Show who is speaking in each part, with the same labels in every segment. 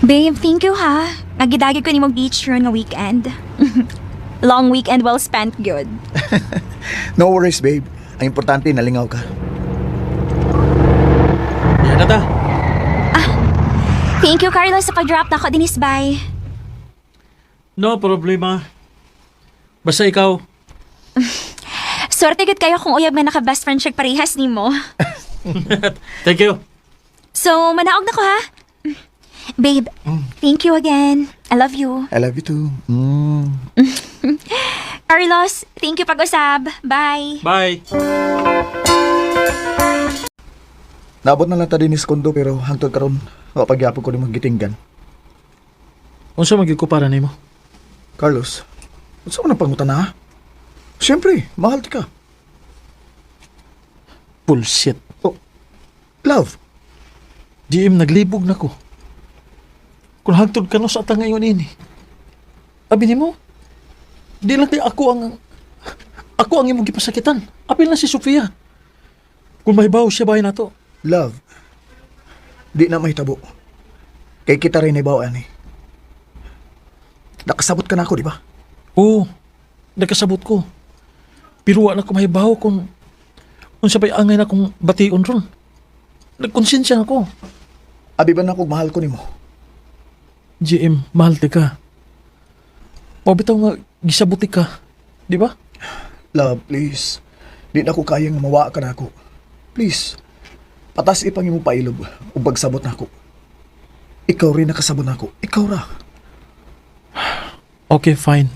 Speaker 1: Babe, thank you ha. Nagidagi ko ni mo beach ron nga weekend. Long weekend well spent, good.
Speaker 2: No worries, babe. Ang importante, nalingaw ka.
Speaker 3: Yan na ta.
Speaker 1: Thank you, Carlos, sa pag-drop na ako, Denise. Bye.
Speaker 3: No problema. Basta ikaw.
Speaker 1: Swerte gud kayo kung uyab nga naka-best friend siya parehas nimo.
Speaker 3: Thank you.
Speaker 1: So, manaog na ko ha. Babe, thank you again. I love you.
Speaker 2: I love you too. Mm.
Speaker 1: Carlos, thank you pag-usab. Bye.
Speaker 3: Bye.
Speaker 2: Naabot na lang ta din is kondo pero hangtod karon wa pagyapon ko ni gitinggan.
Speaker 3: Unsa man gyud ko para nimo?
Speaker 2: Carlos, unsa man ang pangutana ha? Siyempre, mahal ti ka.
Speaker 3: Bullshit.
Speaker 2: Oh, love.
Speaker 3: GM, naglibog na ko. Kung hangtod ka no sa atang ngayon ini. Abi nimo, di lang kay ako ang imong gipasakitan. Apil na si Sofia. Kung mahibaw siya bahay nato.
Speaker 2: Love. Di na mahitabo. Kay kita rin ibaw ani. Nakasabot ka na ako, di ba?
Speaker 3: Oo, nakasabot ko. Pero wa na ko mahibaw kung unsa pa'y angay na kong bation ron. Nagkonsensya na ko.
Speaker 2: Abi ba na kung mahal ko nimo?
Speaker 3: GM, mahal ti ka. O bitaw nga, gisabuti ka. Di ba?
Speaker 2: Love, please. Di na ko kayang mawa ka na ako. Please. Patas ipang imong pailob ug pagsabot na ako. Ikaw rin nakasabot na ako. Ikaw ra.
Speaker 3: Okay, fine.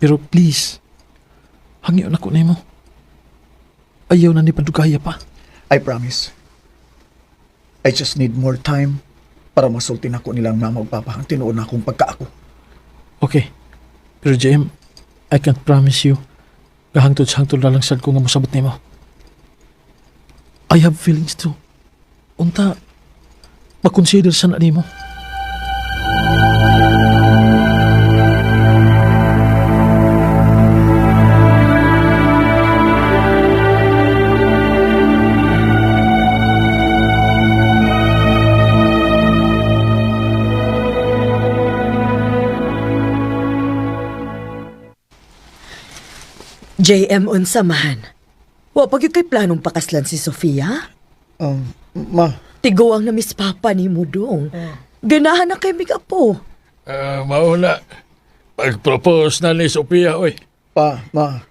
Speaker 3: Pero please, hangyo na ko nimo. Ayaw na ni Padugaya pa.
Speaker 2: I promise. I just need more time para masulti na ko nilang mama ug papa ang tinuod na akong pagkaako.
Speaker 3: Okay. Pero JM, I can't promise you. Gahangtod sa hangtod na lang sad ko nga mosabot nimo. I have feelings too. Unta, makonsider sa na nimo.
Speaker 4: JM unsa man. Wa pa gyud kay planong pakaslan si Sofia?
Speaker 2: Ma,
Speaker 4: Tiguang na miss papa ni mo dong. Ganahan na kay migapo.
Speaker 5: Ah, mauna. Pag-propose na ni Sophia, oy.
Speaker 2: pa, ma.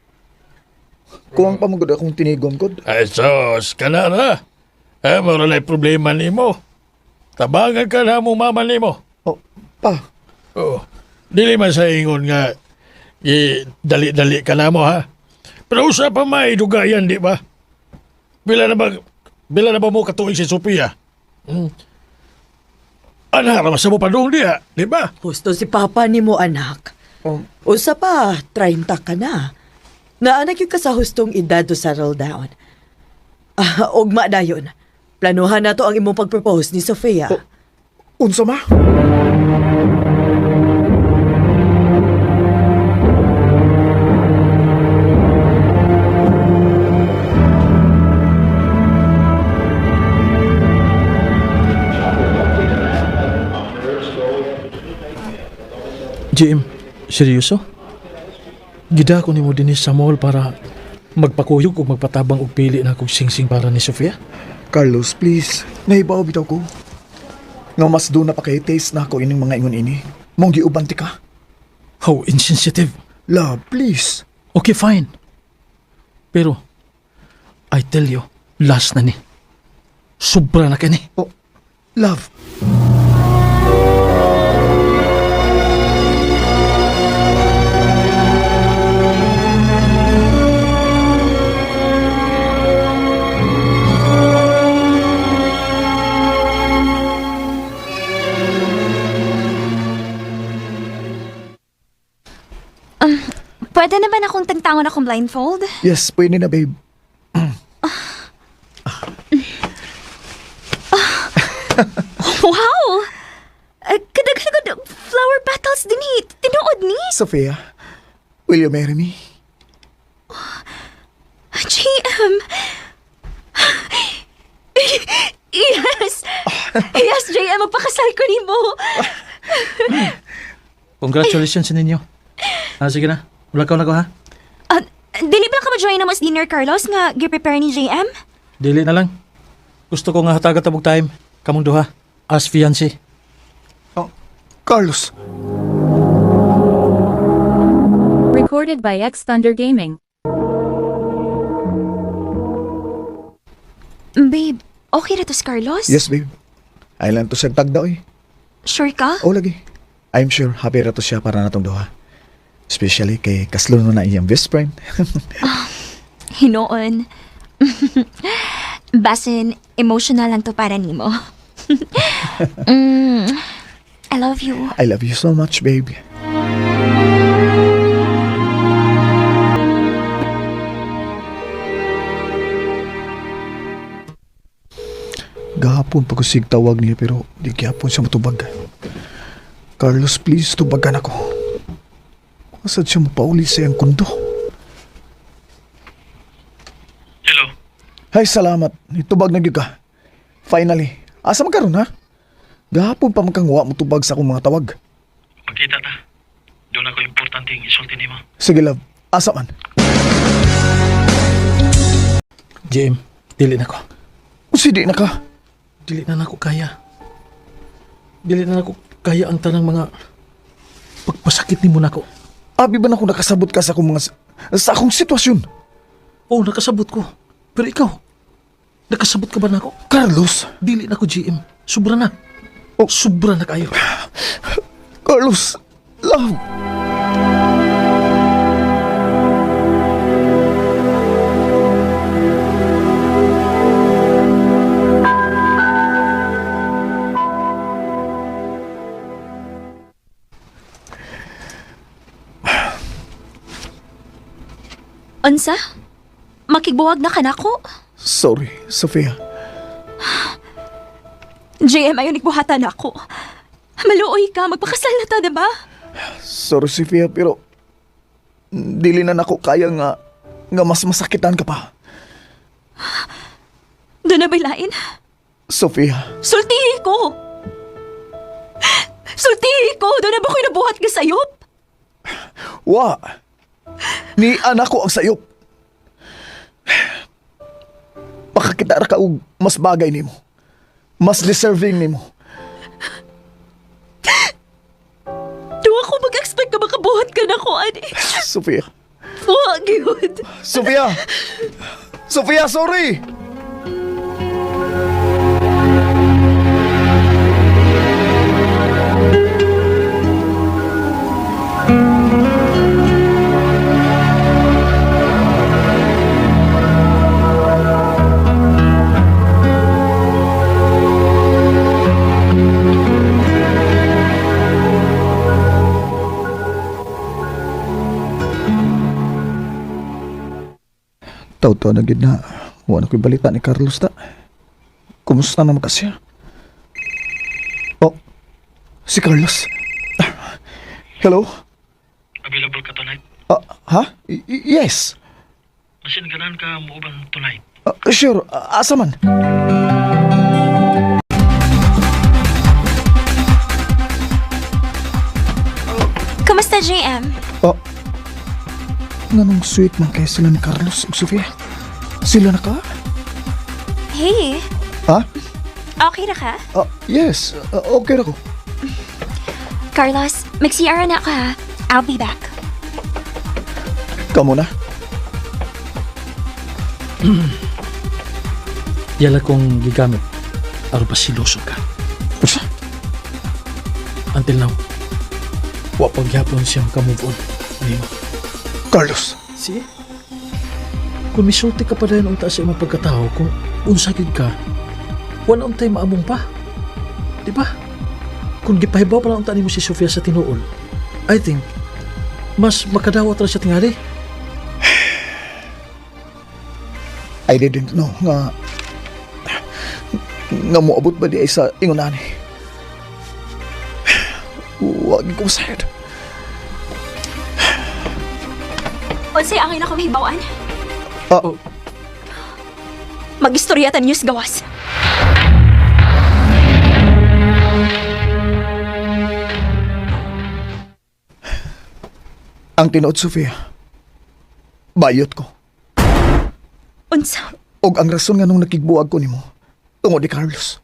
Speaker 2: Kuwang pa magud akong tinigom kod.
Speaker 5: Ay, sos, ka na na. Eh, mara na problema nimo. Tabangan ka na mo mama nimo.
Speaker 2: Oh, pa.
Speaker 5: Oo. Dili man sa ingon nga, i dali-dali ka na mo, ha? Pero usa pa may dugayan, di ba? Bila na ba, bila na ba mo katuig si Sophia? Hmm. Ana, ramasa mo pa doon diya, di ba?
Speaker 4: Husto si papa ni mo anak. Usa pa, 30 ka na. Naanak yun ka sa hustong edad to settle down. Ah, ugma dayon. Planuhan na to ang imong pag-propose ni Sofia.
Speaker 2: Unsa ma?
Speaker 3: JM, seryoso? Gida ko nimo dinhi sa mall para magpakuyog ug magpatabang og pili na kog singsing para ni Sofia.
Speaker 2: Carlos, please. Nahibaw bitaw ko. Nga mas doon na pa kay taste na ako ining mga ingon ini. Mong giuban ti ka.
Speaker 3: How insensitive.
Speaker 2: Love, please.
Speaker 3: Okay, fine. Pero, I tell you, last na ni. Sobra na kani.
Speaker 2: Oh, love.
Speaker 1: Pwede naman akong tangtangon akong blindfold?
Speaker 2: Yes, pwede na, babe.
Speaker 1: Wow! Kadaghan flower petals din eh. Tinuod ni.
Speaker 2: Sophia, will you marry me?
Speaker 1: JM. Yes! Yes, JM, magpakasal ko nimo.
Speaker 3: Congratulations sa ninyo. Ah, sige na. Wala ka na ko ha.
Speaker 1: Ah, dili ba ka ma-join na mas dinner, Carlos, nga gi-prepare ni JM?
Speaker 3: Dili na lang. Gusto ko nga hatagat tabog time. Kamong duha. As fiancé.
Speaker 2: Oh, Carlos,
Speaker 6: Recorded by X Thunder Gaming.
Speaker 1: Babe, okay ra to si Carlos?
Speaker 2: Yes, babe. Ay lang to siya tagda, oy.
Speaker 1: Sure ka?
Speaker 2: Oh, lagi. I'm sure happy ra to siya para natong duha. Especially kay kaslon na iyang best friend.
Speaker 1: Hinoon. Basin, emotional lang to para nimo. I love you.
Speaker 2: I love you so much, babe. Gahapon pa ko sig tawag niya pero di gyapon siya matubag. Carlos, please tubagan ako. Asad siya mapauli sa iyang kundo.
Speaker 3: Hello.
Speaker 2: Ay, salamat. Itubag na gyud ka. Finally. Asa man karon ha? Gahapon pa man kang wa motubag sa akong mga tawag.
Speaker 3: Pagkita ta. Doon ako importante yung isulti nimo.
Speaker 2: Sige, love. Asa man?
Speaker 3: JM, dili na ko.
Speaker 2: Usi, di na ka.
Speaker 3: Dili na nako kaya. Dili na nako kaya ang tanang mga pagpasakit nimo nako.
Speaker 2: Abi ba na kung nakasabot ka sa akong mga sa akong sitwasyon?
Speaker 3: Oh, nakasabot ko. Pero ikaw, nakasabot ka ba nako?
Speaker 2: Carlos,
Speaker 3: Dili na ko GM. Sobra na.
Speaker 2: Oh.
Speaker 3: Sobra na kayo.
Speaker 2: Carlos, love.
Speaker 1: Unsa? Makigbuwag na ka nako?
Speaker 2: Sorry, Sofia.
Speaker 1: JM, ayaw nagbuhatan ako. Maluoy ka, magpakasal na ta, diba?
Speaker 2: Sorry, Sofia, pero dili na nako kaya nga nga mas masakitan ka pa.
Speaker 1: Doon na ba'y lain?
Speaker 2: Sofia,
Speaker 1: Sultihi ko! Sultihi ko! Doon na ba ko'y nabuhat ka sayop?
Speaker 2: wa. Ni anak ko ang sayop. Pakakita ra ka og mas bagay nimo. Mas deserving nimo.
Speaker 1: Doon ako mag-expect ka makabuhat ka na ko, ani.
Speaker 2: Sofia.
Speaker 1: Wag yun.
Speaker 2: Sofia! Sofia, sorry! Taw-taw na gid na. Wala ko'y balita ni Carlos ta. Kumusta naman kasi? Oh, si Carlos. Hello?
Speaker 3: Available ka tonight?
Speaker 2: Ah, ha? Yes.
Speaker 3: Masin ganan ka muuban tonight.
Speaker 2: Ah, sure, Ah, asa man?
Speaker 1: Kamusta, JM?
Speaker 2: Oh. Nganong sweet man kay sila ni Carlos ug Sofia? Sila na ka?
Speaker 1: Hey,
Speaker 2: Ha?
Speaker 1: okay na ka?
Speaker 2: Ah, yes, Ah, okay ra ko.
Speaker 1: Carlos, mag-CR na ako ha. I'll be back.
Speaker 2: Kamo na.
Speaker 3: Yala kong gigamit. Aron pa siloso ka.
Speaker 2: Unsa?
Speaker 3: Until now, wa pagyapon siya maka-move on. Nimo.
Speaker 2: Carlos.
Speaker 3: Si? Kung misulti ka pa dayon unta sa imong pagkatao, kung unsa gyud ka, wala untay maamong pa. Di ba? Kung gipahibaw pa lang unta nimo si Sofia sa tinuol, I think, mas makadawat ra siya tingali.
Speaker 2: I didn't know nga nga moabot ba di ay sa ingon ani. Wag ko sad.
Speaker 1: Unsay angay na kamahibawan?
Speaker 2: Ah,
Speaker 1: Mag-istorya ta news gawas.
Speaker 2: Ang tinuod, Sofia. Bayot ko.
Speaker 1: Unsa?
Speaker 2: Og ang rason nga nung nakigbuag ko nimo, tungod ni Carlos.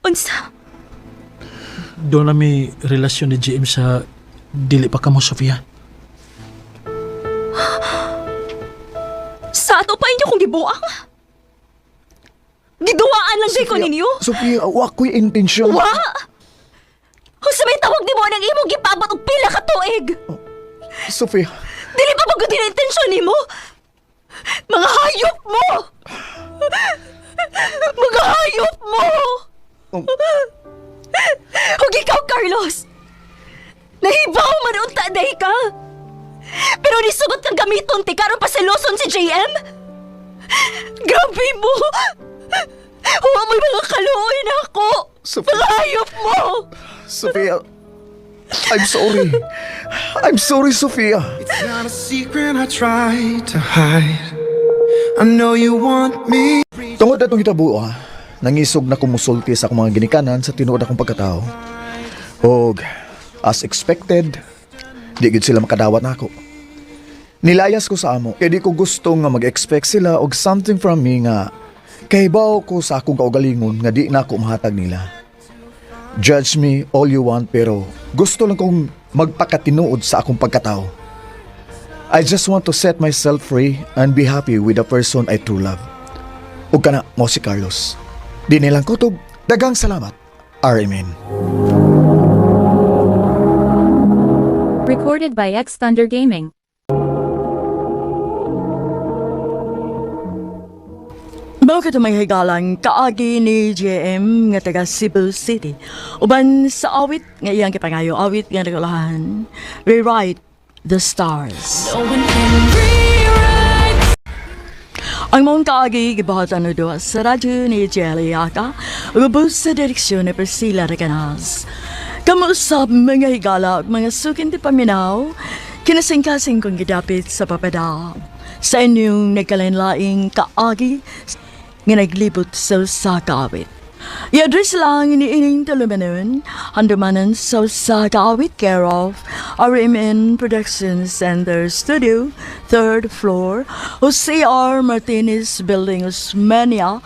Speaker 1: Unsa?
Speaker 3: Doon na may relasyon ni GM sa dili pa kamo, Sofia.
Speaker 1: Sa ato pa inyo kong gibuang? Giduwaan lang di ko ninyo?
Speaker 2: Sofia, wa ko'y intensyon.
Speaker 1: Wa! Unsa may tawag nimo ng imong gipaabot og pila ka tuig?
Speaker 2: Sofia,
Speaker 1: Dili pa ba gud ang intensyon nimo? Mga hayop mo! Mga hayop mo! Ug ikaw, Carlos! Nahibaw man unta day ka! Pero nisugot kang gamiton ti karon paseloson si JM? Grabe mo! Huwa mo'y mga kaluoy na ako!
Speaker 2: Sophia.
Speaker 1: Mga hayop mo!
Speaker 2: Sofia, I'm sorry. I'm sorry, Sofia.
Speaker 7: It's not a secret I try to hide. I know you want me.
Speaker 2: Tungod atong hitabo, ah, nangisog na kumusulti sa akong mga ginikanan sa tinuod akong pagkatao. Og, as expected, di gid sila makadawat nako. Nilayas ko sa amo, kay di ko gusto nga mag-expect sila og something from me nga kahibaw ko sa akong kaugalingon nga di na ako mahatag nila. Judge me all you want, pero gusto lang kong magpakatinuod sa akong pagkatao. I just want to set myself free and be happy with the person I true love. Ug kana mo si Carlos. Di nilang kutob, dagang salamat. RMN.
Speaker 6: Recorded by X Thunder Gaming.
Speaker 4: Mao kato may higalang kaagi ni JM nga taga Cebu City. Uban sa awit nga iyang gipangayo, awit nga nagulahan, Rewrite the Stars. Ang maong kaagi gibuhatan no duha sa radyo ni Jelly Yaka ug ubos sa direksyon ni Priscilla Recanas. Kamuusap mga higala ug mga sukin ti paminaw, kinasingkasing kong gidapit sa papada. Sa inyong nagkalain-laing kaagi nga naglibot sa usa ka awit. I-address lang ni ining tulumanon, handumanan sa usa ka awit, care of RMN Production Center Studio, third floor, Jose R. Martinez Building, Osmeña,